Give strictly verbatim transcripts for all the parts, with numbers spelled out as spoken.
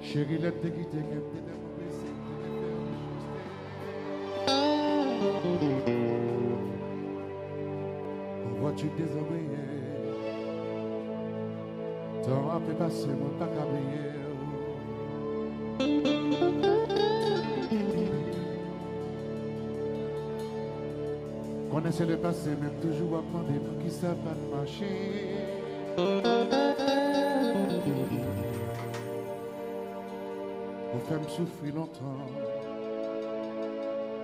Cheri, lè n te kite, kè m te tèlman blese, m te vle fè w jis. Vwati dezanbreye. Tan ap pase, mwen pa ka bliye w. Konnen se le pase, men m toujou ap mande poukisa pa t mache. Ou fè m soufri lontan.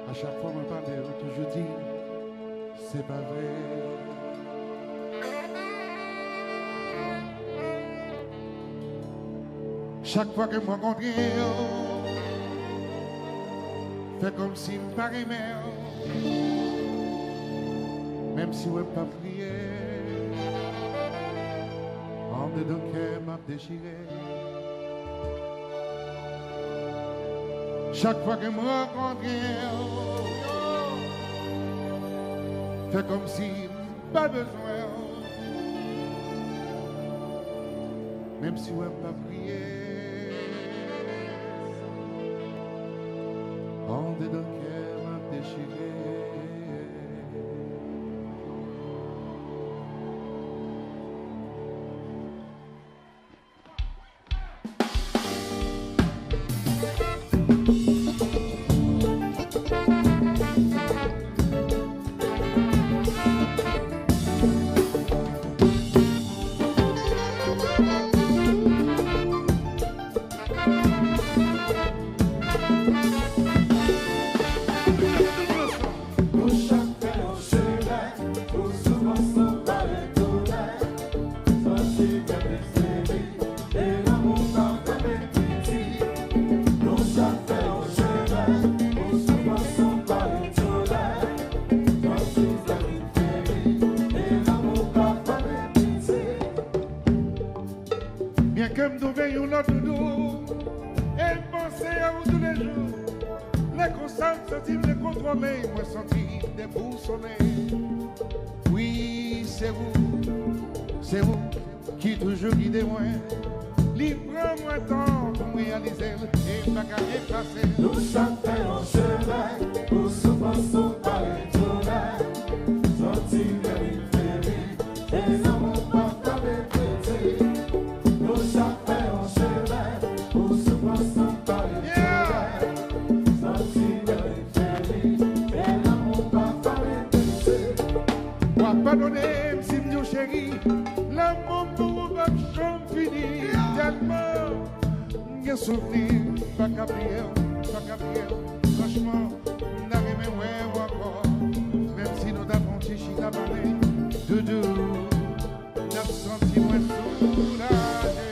A chak fwa mwen pale, ou toujou di, se pa vre. Chak fwa ke m rankontre w, fè kòmsi m pa renmen w. Menm si w wè m p ap kriye, andedan kè m ap dechire. Chak fwa ke m rankontre w, fè kòmsi m pa bezwen w. Menm si w wè m p ap kriye, andedan kè m ap dechire. Nou chak fè yon chemen, pou soufrans nou pa retounen. Santi kè m esere, e lanmou pa fèmen piti. Nou chak fè yon chemen, pou soufrans nou pa retounen. Santi kè m esere, e lanmou pa fèmen piti. Byen ke m twouve yon lòt doudou, e m panse a ou toulejou. Lè konsa m santi m dekontwole, mwen santi m debousole. Wi, se ou, se ou ki toujou gide mwen. Li pran mwen tan pou m reyalize l, e m pa ka efase l. Nou chak fè yon chemen, pou soufrans nou pa retounen. Santi kè m febli, e zanmi pa ka repete. Nou chak fè yon chemen, pou soufrans nou pa retounen. Santi kè m febli, e zanmi pa ka repete. W ap padone m si m di w cheri, lanmou m pou ou p ap janm fini. Tèlman m gen souvni, m pa ka bliye w, m pa ka bliye w. Franchman, m ta renmen wè w ankò. Menm si nou ta fè yon ti chita pale, doudou, m t ap santi mwen soulaje.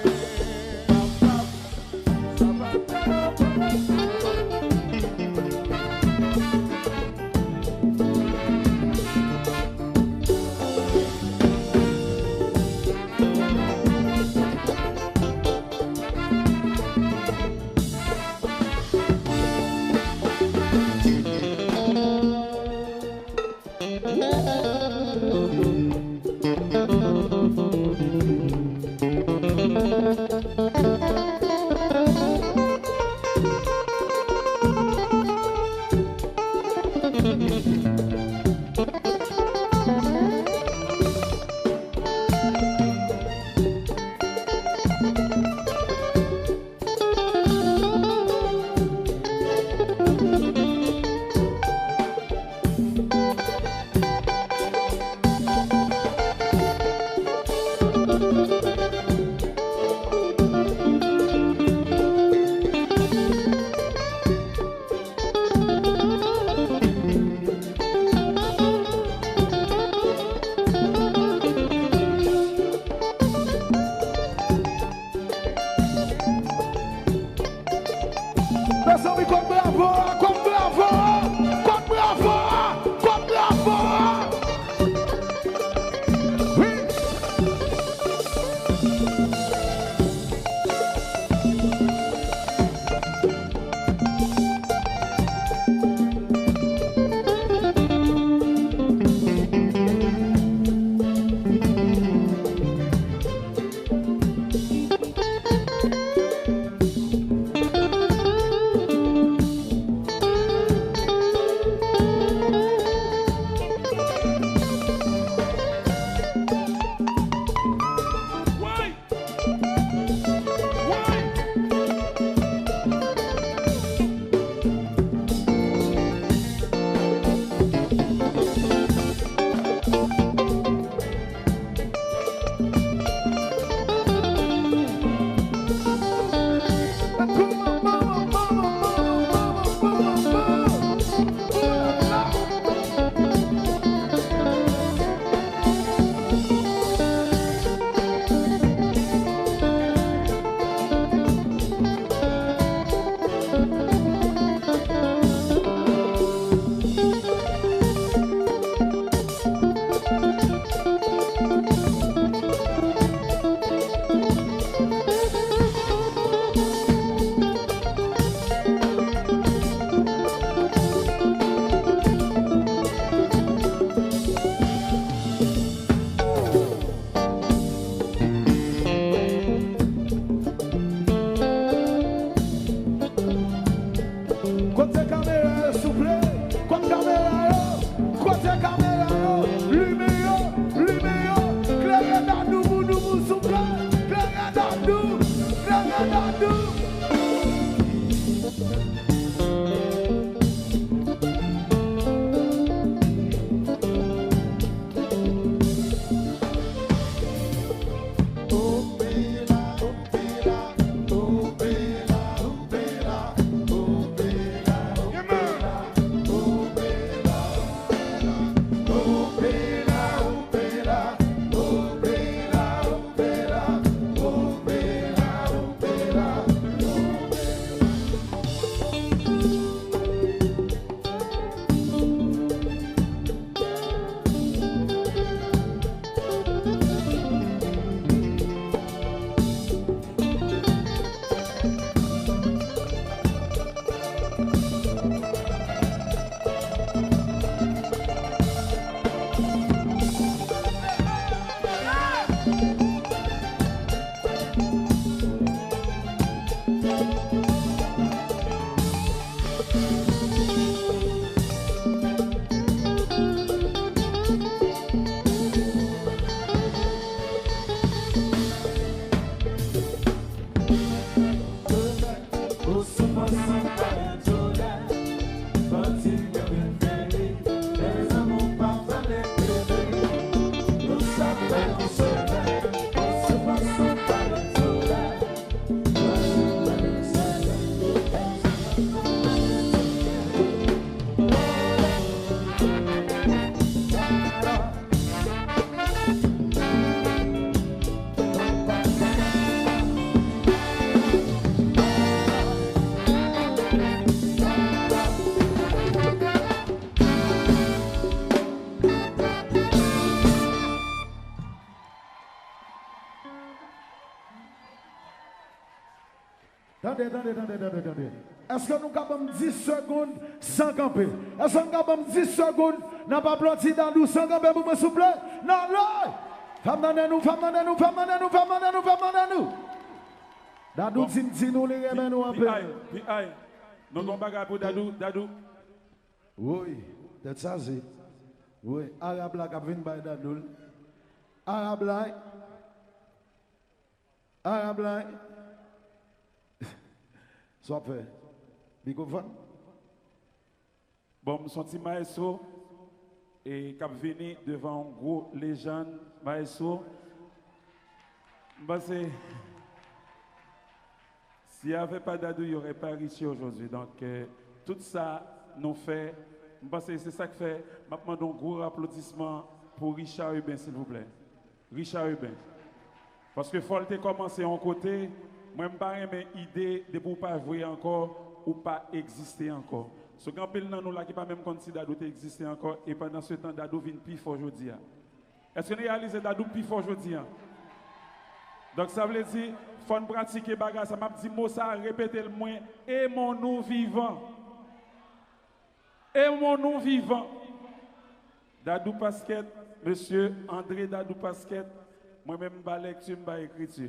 Tande, tande, tande, tande, tande. Èske nou ka ban m dis segonn san kanpe? Èske nou ka ban m dis segonn? N ap aplodi Dadou san kanpe pou mwen, souple? Nan lè! Fè m tande nou, fè m tande nou, fè m tande nou, fè m tande nou, fè m tande nou! Dadou Bon. di m di nou li renmen nou anpil. P I, P I. Nou gon bagay pou Dadou, Dadou. Woy, tèt chaje. Woy, Arab la k ap vin bay Dadou l. Arab la. Arab la. Sa w ap fè? Mikwofòn? Bon, m son ti maestro e k ap vini devan yon gwo lejann maestro. M panse, s'il y avait pas Dadou, il y aurait pas Richie aujourd'hui. Donc, euh, tout sa nou fè, m panse se sa k fè m ap mande yon gwo aplodisman pou Richard Rubin, silvouplè. Richard Rubin. Paske fò l te kòmanse yon kote, mwen m pa renmen ide depi w pa vre ankò, ou pa egziste ankò. So gen anpil nan nou la ki pa menm konn si Dadou te egziste ankò, e pandan se tan Dadou vin pi fò jodi a. Èske n reyalize Dadou pi fò jodi a? Donk sa vle di, fò n pratike bagay sa, m ap di mo sa, repete l, mwen, aimons-nous vivants. Aimons-nous vivants. Dadou Pasquet, mesye André Dadou Pasquet, mwen menm m pa lekti, m pa ekriti.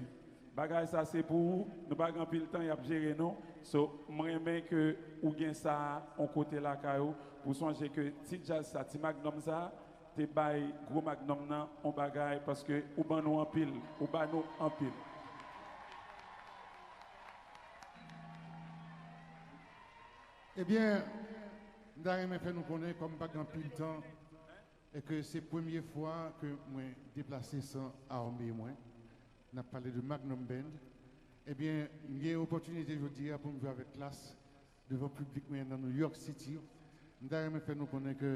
Bagay sa se pou ou, nou pa gen anpil tan, y ap jere nou. So, m renmen ke ou gen sa on kote lakay ou, pou sonje ke ti djaz sa, ti magnum sa, te bay gwo magnum nan on bagay, paske ou ban nou anpil, ou ba nou anpil. Ebyen, m ta renmen fè nou konnen, kòm m pa gen anpil tan, e ke se premye fwa ke mwen deplase san ame mwen, n ap pale de Magnum Band, ebyen, m gen opòtinite jodi a pou m jwe avèk Klass devan piblik mwen nan New York City. M ta renmen fè nou konnen ke,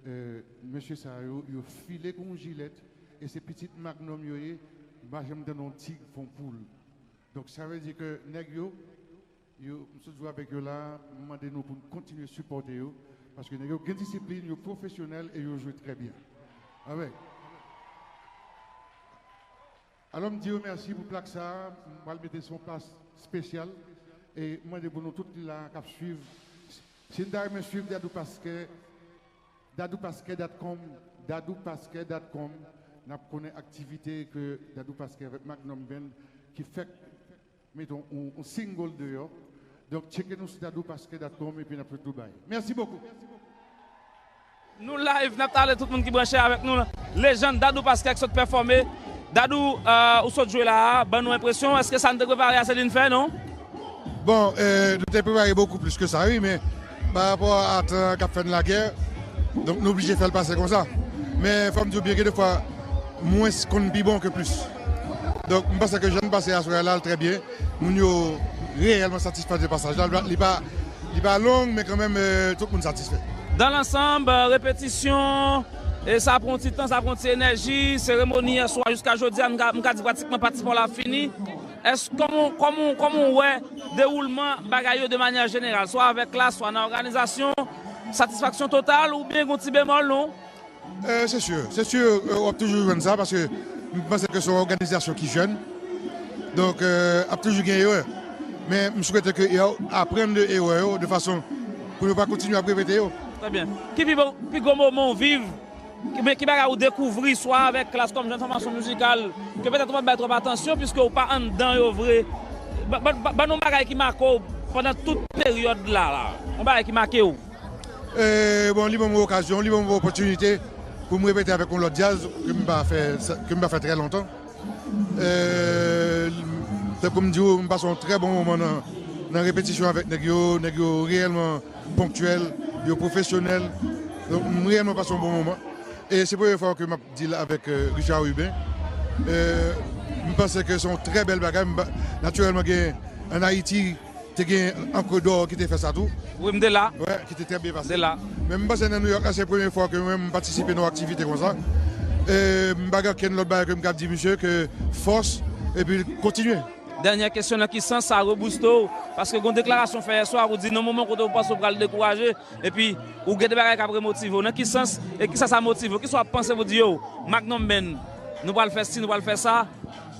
eh, mesye sa yo, yo file kon yon jilèt, e se pitit Magnum yo ye, m pa janm tande yon tig fè yon poul. Donk, sa vle di ke nèg yo, yo, m sot jwe avèk yo la, m mande nou pou n kontinye sipòte yo, paske nèg yo gen disiplin, yo pwofesyonèl e yo jwe trè byen. Avèk. Alò, m di yo mèsi pou plak sa a, m pral mete sou yon plas espesyal, e m mande pou nou tout ki la k ap swiv, si n ta renmen swiv Dadou Pasquet, dadou pasquet dot com, dadou pasquet dot com, n ap konnen aktivite ke Dadou Pasquet avèk Magnum Band ki fèk mete yon, yon, yon single deyò. Donk, tcheke nou sou dadou pasquet dot com epi n ap fè tout bagay. Mèsi bokou. Nou live, n ap tale tout moun ki branche avèk nou la. Lejann Dadou Pasquet k sot pèfòme. Dadou, euh, ou sot jwe la a, ban nou enpresyon. Èske sa n te prepare a, se li n fè, non? Bon, euh, nou te prepare bokou plis ke sa, wi, men pa rapò a tan k ap fè n lagè, donk nou oblije fè l pase konsa. Men fò m di w byen gen de fwa, mwens konn pi bon ke plis. Donk, m panse ke jan n pase aswè a la, l trè byen. Moun yo reyèlman satisfè de pasaj la. Li pa, li pa, li pa long, men kanmenm, euh, tout moun satisfè. Dans l'ensemble, euh, repetisyon, e sa pran ti tan, sa pran ti enèji, seremoni yè swa jiska jodi a, m ka, m ka di pratikman pati pa w la fini. Èske, kòman, kòman, kòman w wè dewoulman bagay yo de manyè jeneral, swa avèk Klass, swa nan òganizasyon, satisfaksyon total, oubyen gon ti bemòl, non? Euh, se si, se si, euh, w ap toujou jwenn sa, paske m panse ke se yon òganizasyon ki jèn. Donk, euh, ap toujou gen erè. Men m swete ke yo aprann de erè yo, de fason pou yo pa kontinye ap repete yo. Trè byen. Ki pi bon, pi gwo moman w viv? Ki, ki bagay ou dekouvri, swa avèk Klass kòm jèn fòmasyon mizikal, ke petèt ou pa t bay twòp atansyon, piske ou pa anndan yo vre? Ba, ba, ba, ban nou bagay ki make w pandan tout peryòd la, la. Yon bagay ki make w. E, bon, li ban m yon okazyon, li ban m yon opòtinite pou m repete avèk yon lòt djaz ke m pa fè, ke m pa fè trè lontan. E, tankou m di w, m pase yon trè bon moman nan, nan repetisyon avèk nèg yo. Nèg yo reyèlman ponktyèl, yo pwofesyonèl. Donk, m reyèlman pase yon bon moman. E se premye fwa ke m ap deal avèk, euh, Richard Rubin. Euh, m panse ke se yon trè bèl bagay. M pa, natirèlman, gen, ann Ayiti, te gen Ankre Dò ki te fè sa tou. Wi, m te la. Wè, ki te trè byen pase. M te la. Men m panse nan New York la, se premye fwa ke mwen m patisipe nan yon aktivite konsa. E m pa gen okenn lòt bagay ke m ka di misye ke fòs, epi kontinye. Dènyè kesyon, nan ki sans sa rebouste w? Paske gen yon deklarasyon w fè yè swa, ou di nan moman kote w panse w pral dekouraje, epi ou gen de bagay k ap remotive w. Nan ki sans e kisa sa motive w? Kisa w ap panse pou di yo, Magnum Band, nou pral fè si, nou pral fè sa?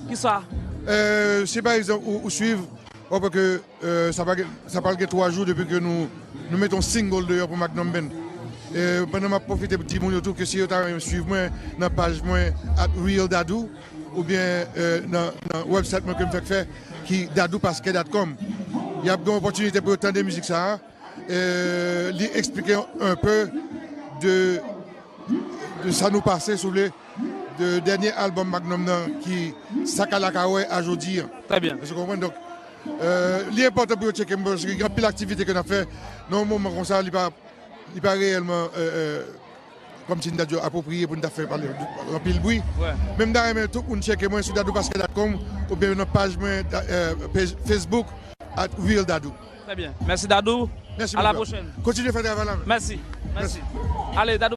Kisa? Euh, si pa egzanp, ou, ou swiv Ou wè ke euh, sa pral gen twa jou depi ke nou nou mete yon single deyò pou Magnum Band. E pandan m ap pwofite pou di moun yo tou ke si yo ta renmen swiv mwen nan paj mwen at real dadou oubyen euh, nan, nan website mwen ke m fèk fè ki dadoupaske dot com, y ap gen opòtinite pou yo tande mizik sa a. Euh, li eksplike yon pe de de sa nou pase, si w vle, de dènye album Magnum nan ki sa ka la ka wè a jodi an. Trè byen. Èske w konprann? Donk, euh, li enpòtan pou yo tcheke m paske gen anpil aktivite ke n ap fè nan yon moman konsa, li pa, li pa reyèlman euh, euh, kòmsi n ta di apwopriye pou n ta fè pale anpil bri. Men m ta renmen tout moun tcheke mwen sou dadoupaske dot com oubyen nan paj mwen euh, Facebook at real dadou. Trè byen. Mèsi Dadou. Mèsi. A la pwochèn. Kontinye fè travay la. Mèsi. Mèsi. Ale Dadou.